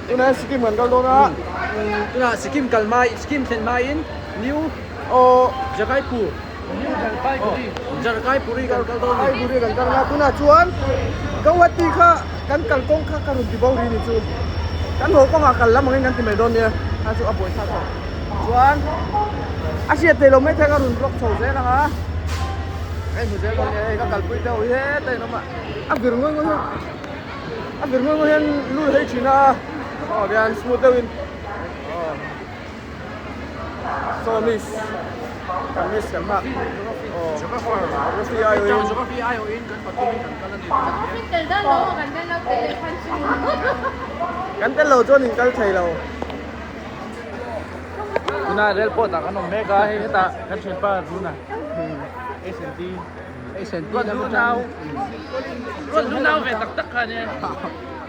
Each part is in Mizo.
Tunah hian Sikkim kan kal dawn a. Tunah Sikkim kal hma Sikkim thlen hmain New Jagaipur New Jalpaiguri Jalpaiguri kan kal dawn a ni. Jalpaiguri kan kal a, tunah chuan Guwahati kha kan kal kawng kha ka rawn ti bo ri ni chu. Kan haw kawngah kal lam angin kan ti mai dawn nia, kha chu a buaithlak tawh. Chuan a hriat theih loh mai thei ka rawn vlog chho zel ang a. Hei hmu zel dawn nia, hei ka kalpui deuh hi heta in awm a, a vir ngawi ngawi hian a vir ngawi ngawi hian lut hei thin a, aw tihian smooth deuhin aw saw miss kan miss kan hah aw geography aiawhin geography aiawhin kan pathumin kan kal a ni kan tel lo chuan in kal thei lo. Tuna rel pawt ah kan awm mek a, hei hetah kan thianpa Runa S&T S&T Ruat lu nau Ruat lu nau ve tak tak kha nia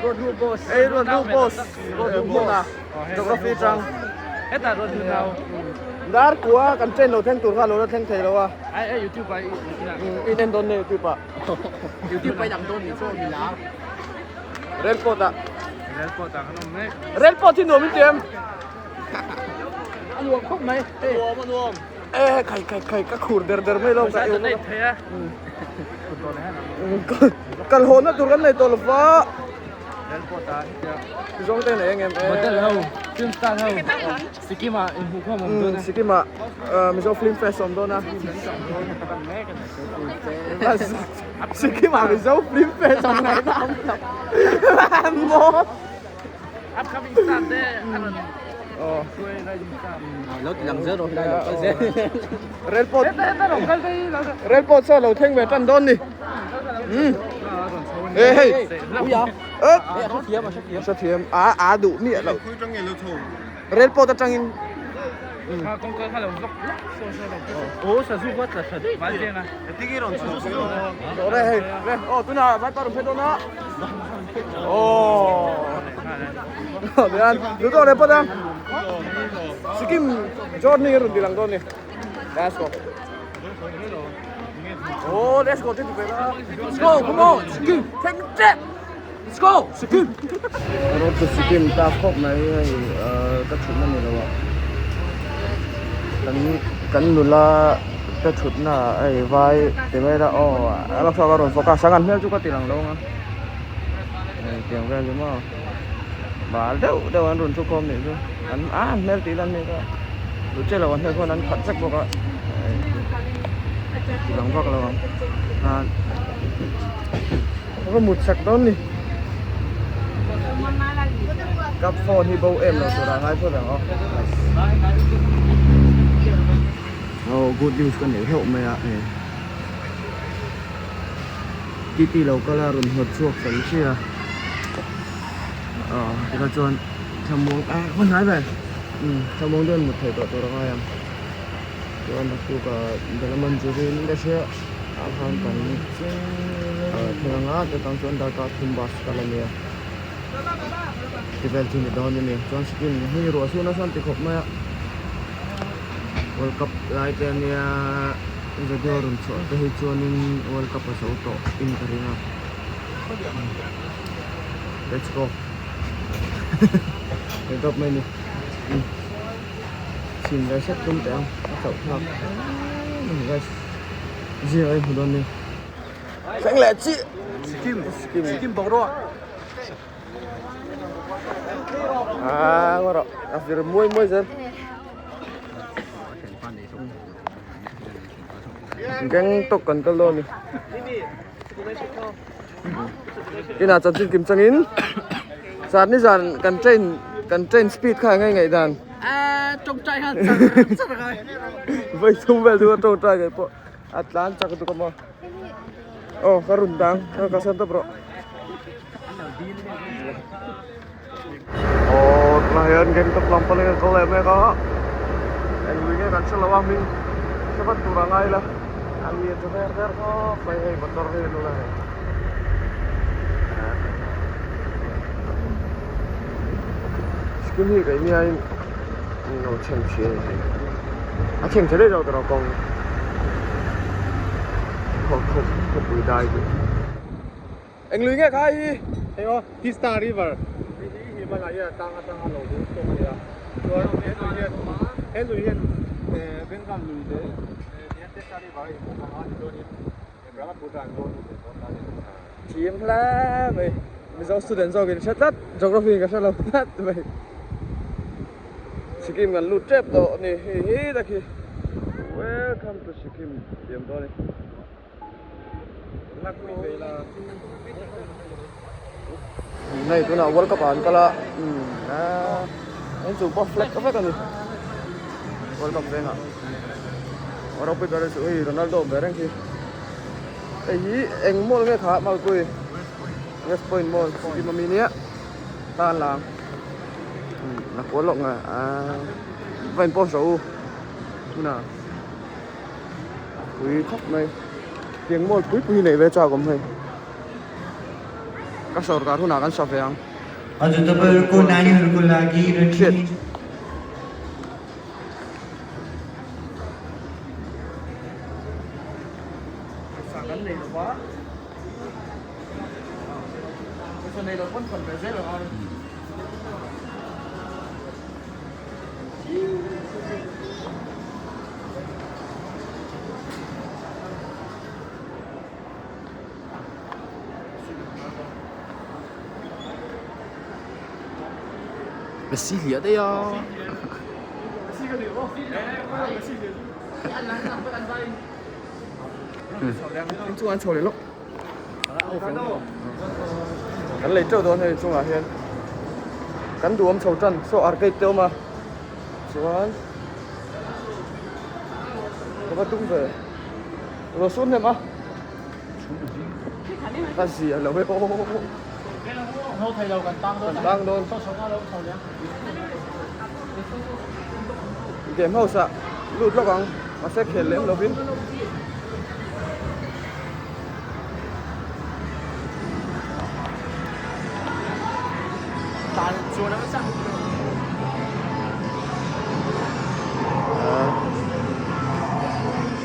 Ruat lu boss Ei Ruat lu boss Ruat lu boss Geography tang Hetah Ruat lu nau Dar kua kan train lo thleng tur kha lo la thleng thei lo a Ai ai YouTube ah in en dawn nge YouTube ah YouTube ah in ang dawn ni chu mi lar Rel pawt ah Rel pawt ah kan awm mek Rel pawt hi nuam in ti em A nuam khawp mai A nuam a nuam E khai khai khai ka khur der der mai lo ka eu nei thei a Kal haw na tur kan nei tawh lo va Rel pawt ah hetia Zawng te nei ang em Model ho film star ho Sikkim ah inhmuh khawm awm dawn a Sikkim ah Mizo film fest awm dawn a Sikkim ah Mizo film fest awm ngai na awm lo Maw Upcoming star te a rawn hruai rising star lo ti lang zel rawh helai lo kal zel Rel pawt Rel pawt saw lo thleng ve tan dawn ni Hey hey Ui a hrethiam a hrethiam hrethiam a a duh miah lo Rel pawt atangin Kawngka kha lo vlog lawk saw saw lo aw sazu kha tla tha daih mai Aw re hei re aw tunah vaipa rawn phei dawn a aw tihian lu tawh leh phawt a Sikkim journey a rawn ti lang dawn a ni let's go aw let's go tih ve la let's go come on Sikkim thleng tep let's go Sikkim road to Sikkim ta khawp mai hei ka thutna ni lo a kan kan nula ka thutna ah hei vai ti mai ila aw a la thluak a rawn fawk a sangan hmel chu ka ti lang lo ang a hei tiang vel hi maw bal deuh deuh an rawn thu khawm nih chu an a an hmel tih lan mek a duh chiah lo an hmel khawn an khat vek bawk a ti lang vak lo ang a va mut chak dawn ni cup phone hi bo em lo tur ah ngai phawt ang aw aw good news ka nei heuh mai a hei titi lo kal a rawn hnawt chhuak fel sia aw tikha chuan thlamuang a va hnai ve umm thlamuang dawn mut theih tawh tur a ngai ang chuan naktuk ah Dalamanjuri in ka hria ah khan kan thleng anga chutang chuan darkar thum bus kal a nia ti vel chu ni dawn a ni chuan Sikkim hi ruah chhun nasa an ti khawp mai a World Cup lai te ania video rawn chhuah te hi chuanin World Cup a zo tawh in ka ring a let's go World Cup mai ni. Chhin ve hrep tum teh ang a chauh thlak em guys zing a inhmu dawn ni thleng leh chi Sikkim Sikkim boruak ah ngaw rawh a vir muai muai zel Gangtok kan kal dawn ni inah chanchin kim changin zan ni zan kan train kan train speed kha ngai ngaih dan tawngtai kha char char ngai vai thum vel chu tawngtai ngai pawh a tlan chak duh ka maw aw ka run dang ka san tawp rawh aw tunah hian Gangtok lam pawh kan kal leh mek a eng lui nge kan hre lo a hming hre vat tur a ngai la a lir ta ver ver khawp mai hei motor hi an la hei Sikkim hi keini aiin lo chhem chhe a ni hei a chhem chhe daih zawk tawh kawng khawpui dai chu. Eng lui nge kha hi? Hei aw Tista River. Himalaya tlang atanga lo ding chhuak a ni a. Chuan he lui hian he lui hian Bengal lui leh Niantetla river a inhmuh hmang a tichuanin Brahmaputra an dawn lut leh dawn ta a ni. Thiam hle mai. Mizo student zawkin hre tlat, geography in ka hre lo tlat mai. Sikkim kan lut tep tawh a ni hei hi tak hi. Welcome to Sikkim tih awm dawn a ni. Hei tunah World Cup ah an kal a umm in chung pawh flag vek a ni World Cup vengah a ropui ber chu hei Ronaldo awm ve reng khi hei hi eng mall nge kha Malpui West Point mall Sikkim ami nia ta an la ang umm la kual lawk nge aaa va in post rawh u tunah. Pui khawp mai tiang mall pui pui hi neih ve chak awm hei ka sawrkar hunah kan sa ve ang Pawisa kan nei lo va pawisa nei lo pawn khawn ve zel ang a. Messi hliah daih a. Inchungah an chho leh lawk. Kan lei teuh dawn hei chungah hian kan duhawm chho tan saw arcade te a awm a chuan ka va tum ve ruah sur hnem a ka zia lo e aw kan tang dawn game house ah lut lawk ang mahse khel lem lovin.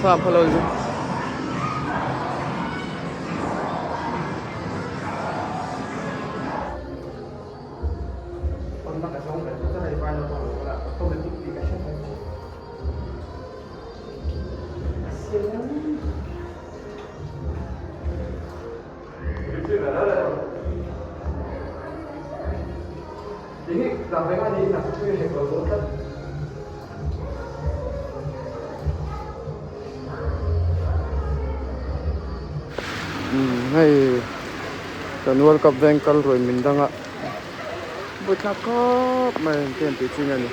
Thlam pha lo chu. Hei kan world cup veng kal ruai min dang a buaithlak khawp mai an ti an tih chi nge ni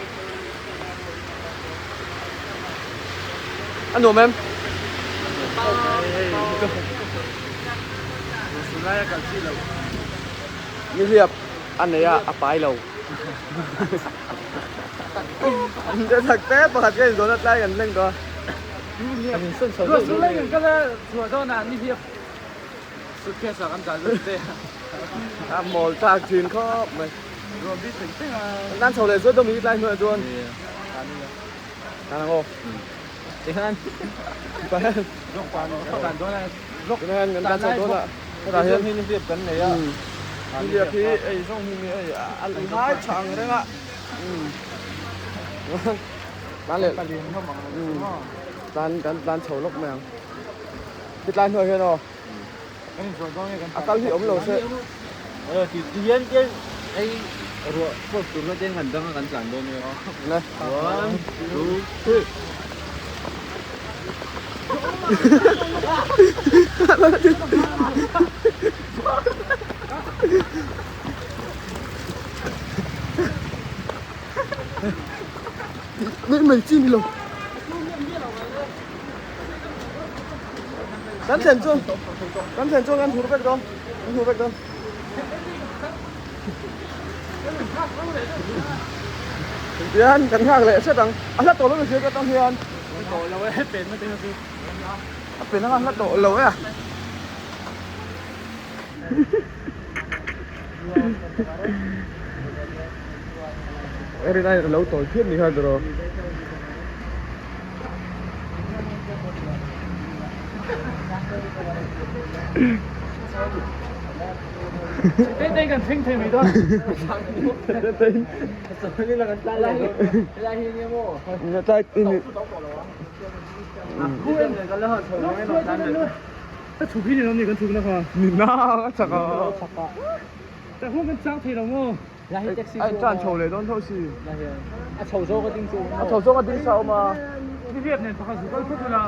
a nuam em. Nihliap a nei a, a pai lo. Tak te pakhat ka inzawn a tlai kan thleng tawh a. Ruahsur lai kan kal a, chhuah dawnah nihliap suitcase ah kan dah zet te. A mawl thlak thin khawp mai. Ruah bik teng teng a. Kan tan chho leh zuat dawn mi tlai hnuaiah chuan. Tan ang aw. Tihian. Tihian kan tan chho dawn a. Hetah hian nihliap kan nei a. Nihliap hi ei zawng hi mi ei a lai tha ang reng a. Tan leh tan kan tan chho lawk mai ang. Ti tlai hnuai hian aw. A kal hi awm lo se. Tihian te ei ruah chhuak tur kha ten kan dang a kan tlan dawn nia. Ne. 1 2 3. Nei mai chi ni lo. Kan thlen chuan kan thlen chuan kan hur vek dawn kan hur vek dawn. Tihian kan nghak leh hret ang a hla tawh lo mihring atang hian a pen anga hla tawh lo e a. Erin a lo tawi phian ni kha tiraw. Te te kan thleng thei mai dawn. Te te in. Tlai in. Ka chhuk hi ni lo ni kan chhuk na kha. Ni na ka chak a. Ta hung kan chang thei lo maw. Ai tan chho leh dawn tho si. A chho zawk a ding chu. A chho zawk a ding sa awm a. Ni riat nen pakhat zu kal phawt ula.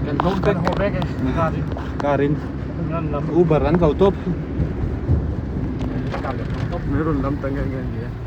Kan home Kan haw vek e. Karin Uber an ko top. Mai rawn lam ta nge nge ni e.